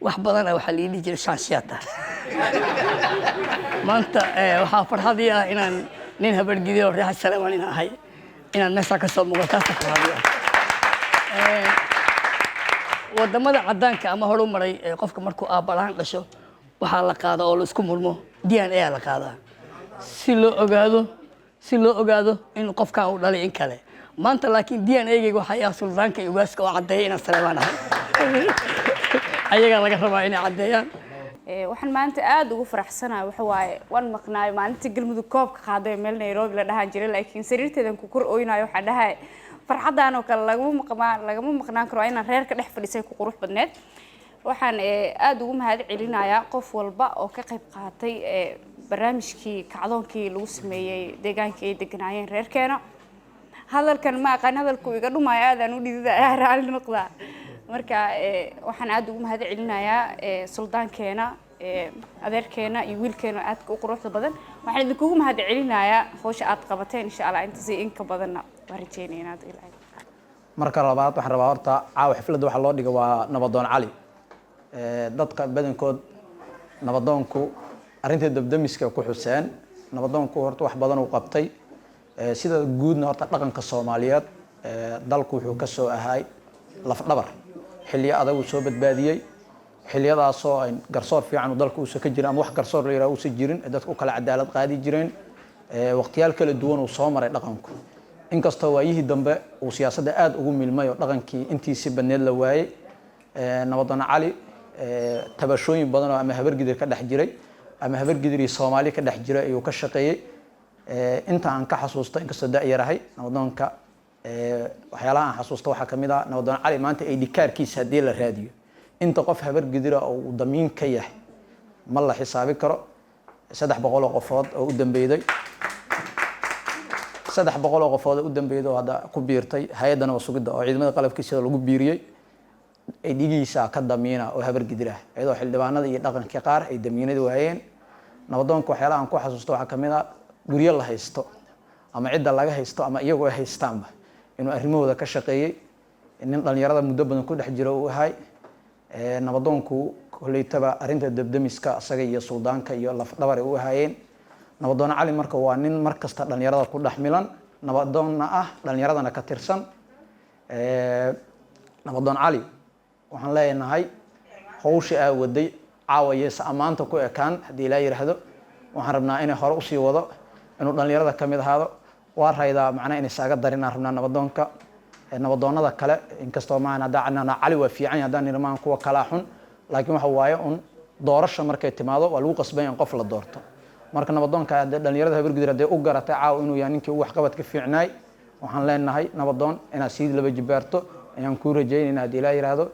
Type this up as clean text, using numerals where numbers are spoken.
Wax badana waxaa la ii dhihi jiray shaanshiyaata. Maanta waxaa farxadii ah inaan nin Habargidir oo reer Saleemaan inaan ahay, inaan meeshaa ka soo muuqdo, taasa farxadii ah. Wadamada caddaanka ama horu maray, qofka markuu aabbalaan dhasho waxaa la qaadaa oo la isku murmo DNA la qaadaa si loo ogaado in qofkan uu dhalay in kale. Maanta laakiin DNA-gayga waxaa ah suldaanka iyo ugaaska oo caddeeya inaan Saleemaan ahay. Ayagaa laga rabaa inay caddeeyaan. Waxaan maanta aada ugu faraxsanahay waxa waaye waan maqnaayo maalintii Galmudug koobka qaaday, meel Nairobi la dhahaan jiray, laakiin sariirteedan ku kor oynayo. Waxaan dhahay farxadan oo kale lagama maqnaan karo, waa inaan reerka dhex fadhiisay ku qurux badneed. Waxaan aada ugu mahad celinayaa qof walba oo ka qayb qaatay barnaamijkii kacdoonkii lagu sameeyey deegaankii ay deganaayeen reerkeena. Hadalkan ma aqaan, hadalku iga dhumaayo, aadaan u dhididaya, raalli noqdaa. Marka waxaan aada ugu mahad celinayaa suldaankeena, adeerkeena iyo wiilkeena aadka u quruxda badan. Waxaan idinkugu mahad celinayaa hawsha aad qabateen. Insha Allah intaasi in ka badanna waan rajeynaya inaad Ilaahay. Marka labaad, waxaan rabaa horta caawa xafladda waxaa loo dhiga waa Nabadoon Cali. Dadka badankood nabadoonku arrinta dabdamiska ku xuseen. Nabadoonku horta wax badan uu qabtay. Sida guudna horta dhaqanka Soomaaliyeed dalku wuxuu ka soo ahaay lafdhabar. Xilliyo adag uu soo badbaadiyey, xilliyadaasoo ay garsoor fiican uu dalka uusan ka jirin ama wax garsoor la yiraahdo uusan jirin, ay dadka u kala cadaalad qaadi jireen. Waqtiyaal kala duwan uu soo maray dhaqanku, inkastoo waayihii dambe uu siyaasadda aada ugu milmay oo dhaqankii intiisii badneed la waayey. Nabadoon Cali tabashooyin badan oo ama Habargidir ka dhex jiray ama Habargidir iyo Soomaali ka dhex jiray ayuu ka shaqeeyey. Inta aan ka xasuusto, inkastoo da-yarahay nabadoonka, waxyaalaha aan xasuusto waxaa kamid ah Nabadoon Cali maanta ay dhikaarkiisa haddii la raadiyo, inta qof Habargidira oo uu damiin ka yahay ma la xisaabi karo. 300 oo qofood oo u dambeyday, 300 oo qofood oo u dambeyday oo hadda ku biirtay hay-adda nabad sugidda oo ciidamada qalabkiisa lagu biiriyey, ay dhigiisa ka damiina oo Habargidir ah, iyadoo xildhibaanada iyo dhaqankii qaar ay damiinada waayeen. Nabadoonka waxyaalaha aan ku xasuusto waxaa kamid ah guryo la haysto ama cidda laga haysto ama iyagu ay haystaanba inuu arrimahooda ka shaqeeyey. Nin dhalinyarada muddo badan ku dhex jiro uu ahay nabadoonku. Koleytaba arrinta dabdamiska isaga iyo suldaanka iyo lafdhabar ay u ahaayeen. Nabadoon Cali marka waa nin mar kasta dhalinyarada ku dhex milan, nabadoonna ah, dhalinyaradana ka tirsan. Nabadoon Cali waxaan leenahay hawsha aa waday caawa yeesa ammaanta ku ekaan. Haddii ilaa yidhaahdo, waxaan rabnaa inay hore usii wado, inuu dhalinyarada ka mid ahaado. Waa raydaa macnaha inay saaga darinaan rabnaa nabadoonka nabadoonada kale, inkastoo maahan haddaa Cali waa fiican yahay, haddaan nirmaan kuwa kalaa xun, laakiin waxa waaye un doorasha markay timaado waa lagu qasban in qof la doorto. Marka nabadoonka hadee dhalinyarada Habargidir hadee u garatay caawa inuu yahay ninkii ugu waxqabadka fiicnaay, waxaan leenahay nabadoon inaad sii laba jibaarto ayaan kuu rajaynayna haddii ilaa yidhaahdo.